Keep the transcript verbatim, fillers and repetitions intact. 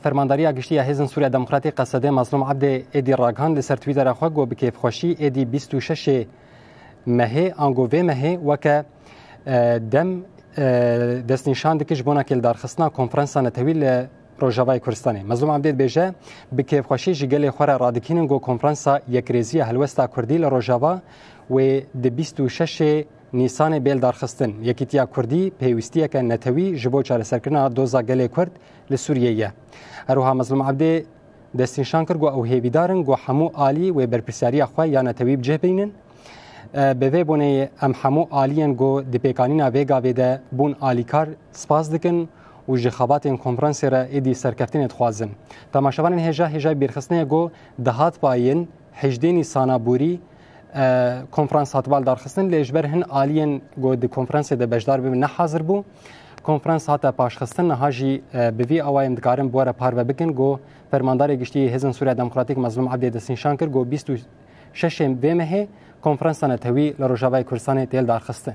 Fermandariya Giştî ya Hêzên Sûriya Demokratîk, Qesedê, Mezlûm Ebdê êdî ragihan li ser Twittera xwe, got bi kêfxweşî êdî bîst û şeş mehê, ango vê mehê, weke, e, dem, e, destnîşan dike ji bona kêldarxistina konferansa netewî li Rojavayê Kurdistanê. Mezlûm Ebdê dibêje, bi kêfxweşî ji gelê xwe re radikînin ku konferansa Yekrêziya Helwesta Kurdî li Rojava wê di bîst û şeş Nîsanê bê lidarxistin. Yekîtiya Kurdî pêwîstiyeke netewî ji bo çareserkirina doza gelê Kurd li Sûriyê ye. Her wiha Mezlûm Ebdê destnîşan kir ku ew hêvîdar in ku hemû alî wê berpirsyariya xwe ya netewî bi cih bînin. E, bi vê boneyê em hemû aliyên ku di pêkanîna vê gavê de bûn alîkar spas dikin û ji xebatên konferansê re êdî serkeftinê dixwazin. Temaşevanên hêja, hêjayî bîrxistinê ye ku dihat payîn hejdê Nîsana borî, e, konferans hatiba lidarxistin, lê ji ber hin aliyên ku di konferansê de beşdar bibin ne hazir bû. Konferans hate paşxistin, niha jî, e, bi vî awayê em dikarin bi we re parve bikin ku Fermandarê Giştî yê Hêzên Sûriya Demokratîk Mezlûm Ebdê destnîşan kir ku bîst û şeş vê mehê konferansa netewî li Rojavayê Kurdistanê tê lidarxistin.